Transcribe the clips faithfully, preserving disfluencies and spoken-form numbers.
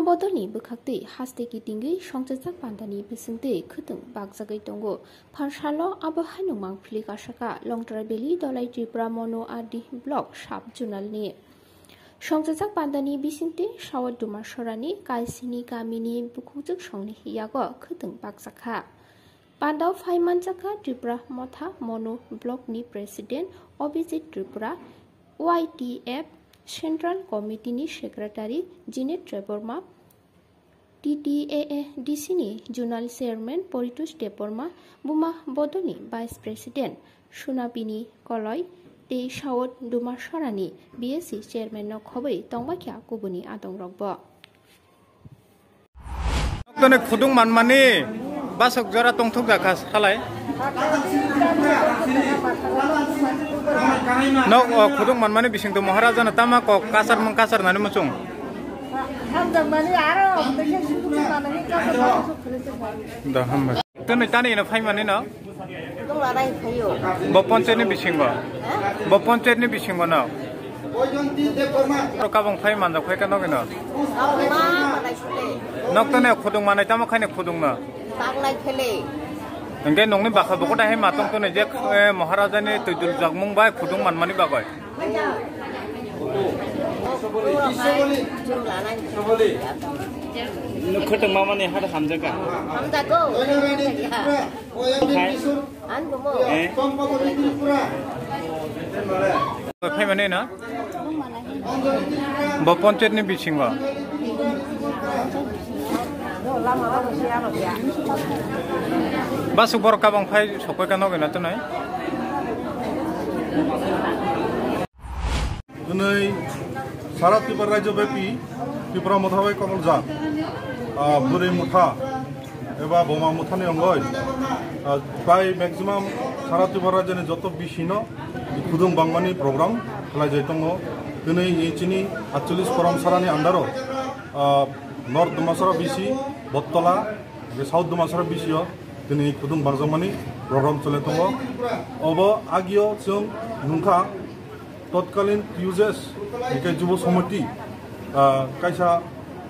Podoni bwkhaktwi haste kitingwi songchajak pandani bisingtwi khwtwng bakjagwi tongo. Pharsalo abo haino mangpili kasaka Longtrai Valley Dolai Tripura Mono R D block sub zonalni. Songchajak pandani bisingtwi South Dumasorani kaisini kamini bukhukjwk songni yago khwtwng bakjakha. Pandao phai manjakha Tripura Motha Mono blockni president Abhijit Tripura, Y T F Central Committee ni Secretary Jeanette Debbarma, T T A A D C ni Zonal Chairman Paritosh Debbarma, Buma Bodoni Vice President Sunabini Koloi, tei South Dumasarani B S C Chairman no khobwi tongbaikha kubuni adongrokbo. Tone khudung manmani basok jora tongthok jakha salai. Nok o khudung manmani bising to Maharaja na tama kok kasar mung kasar nani muchung. Hamjakmani aro, hamjakmani kasar mung kasar. Da hamma. Tone tani ina phai mani no. Tong larai phaio. Bo ponchayat ni bisingo. Ha? Bo ponchayat ni bisingo no. Oro kabang phai manjak phai ka nogino. Kabang ma manai sule. Nok tone khudung manai tamo khaini khudung no. Tanglai phele. Engke nongni bakha bokota hai matong tone je eh, Maharaja ni twi dul jakmung bai khudung manmani bagoi. Khotong mama ni hada hamjaka. Hamjako. Hai. An bumo. Eh. Phai mane na? Bo ponchayat ni bisingo. Basuk borok kabang phai sokoi ka nogoi na tunai. Twnwi sara Tripura rajyo bepi Tripura motha bai kokoljak, ah, bwrwi motha eba boma mothani ongoi, ah, prai maximum sara Tripura rajyoni joto bisino khudung bangmani program khlaijai tongo. Twnwi chini atchollish korom sarani andaro, ah, North Dumasara bisi, Bottola, South Dumasara bisio twnwi khudung bangjakmani program chole tongo. Obo agio chwng nungkha totkalin T U J S, hingke Jubo Samiti, ah, kaisa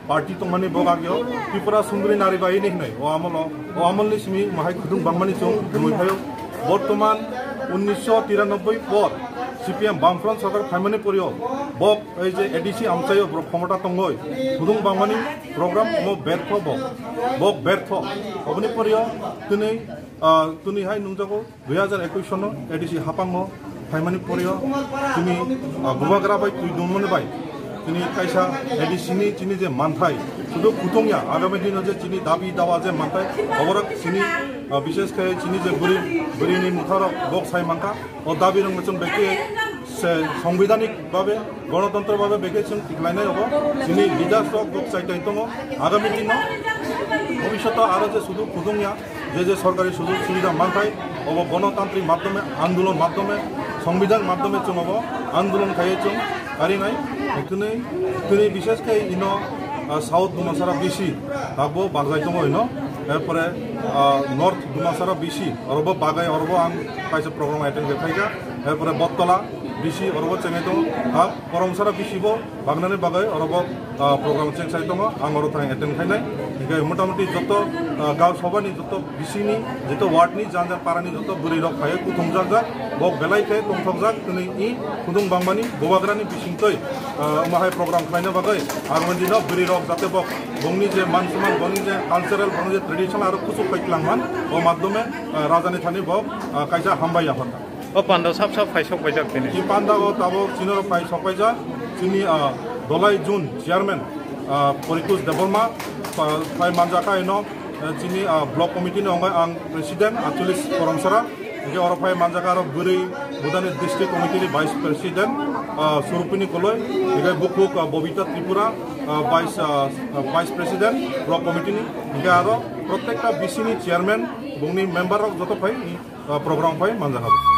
party tongmani bo agio Tripura Sunduri Nari Bahini hinwi o amolo, o amolni simi mahai khudung bangmani chwng nugwi phaio. Bortoman unnisho tiranoboi por C P M Bamfront Sarkar phaimani porio bok ei je A D C amchaio borok khomota tongoi khudung bangmani program mo bertho bok, bok bertho. Oboni porio twnwi, ah, twnwi hai nungjago dui hajar ekush sono A D C hapango phaimani porio chini, ah, bubagra bai twi dungmani bai chini kaisa A D C ni chini je manthai sudu khutongya agami dino je chini dabi dawa je manthai oborok chini, ah, bishesh khe chini je bwrwi, bwrwini motharok bok sai mankha o dabi rok chwng bekhe se songbidanik babe gonotontro babe bekhe chwng tiklainai obo chini leaders rok bok chaitai tongo agami dino bhobishoto aro je sudu khutongya je je sorkari sujog subida manthai, obo gonotantrik madhyome, andolon madhyome, songbidan madhyome chwng obo andolon khaiwi chwng karinai. Twnwi, twnwi bishesh khe ino, ah, South Dumasara B C, tabuk barjai tongo ino. Erpore, ah, North Dumasara B C, orobo bagai, orobo ang kaisa program attend khe phaikha. Erpore Bottola B C, orobo chengai tongo. Ah, Koromsara B C bo Bagnani bagwi oro bo, ah, program chengsai tongo, ang oro thang attend khainai. Hinkhe motamoti joto, ah, Gaon Sabha ni joto B C ni, joto ward ni, jan jan para ni joto bwrwi rok phaiwi kuthumjak jak, bok belai khe tongthokjak, tini i khudung bangmani bubagra ni bisingtwi, ah, omo hai program khlaina bagwi. Aro dino bwrwi rok jate bok bongni je man soman, bongni je cultural, bongni je traditional aro kuchuk khai twlangman, o madhyome, ah, raja ni thani bok, ah, kaisa hambai yaphar. O panda sap sap khai sok baijak tini. I panda o tabuk chini rok phai sok baijak, chini, ah, Dolai Jun Chairman, ah, Paritosh Debbarma, pa-, phai manjak kha ino, eh, chini, ah, Block Committee ni ongoi ang President, atchollish Koromsara, hinkhe oro phai manjak kha aro bwrwi Budani District Committee ni Vice President, ah, Surupini Koloi, hinkhe bukhuk, ah, Bobita Tripura, ah, Vice, ah, Vice President, Block Committee ni, hinkhe aro protekta B C ni Chairman, bongni member rok joto phai, ah, program phai manjak kha.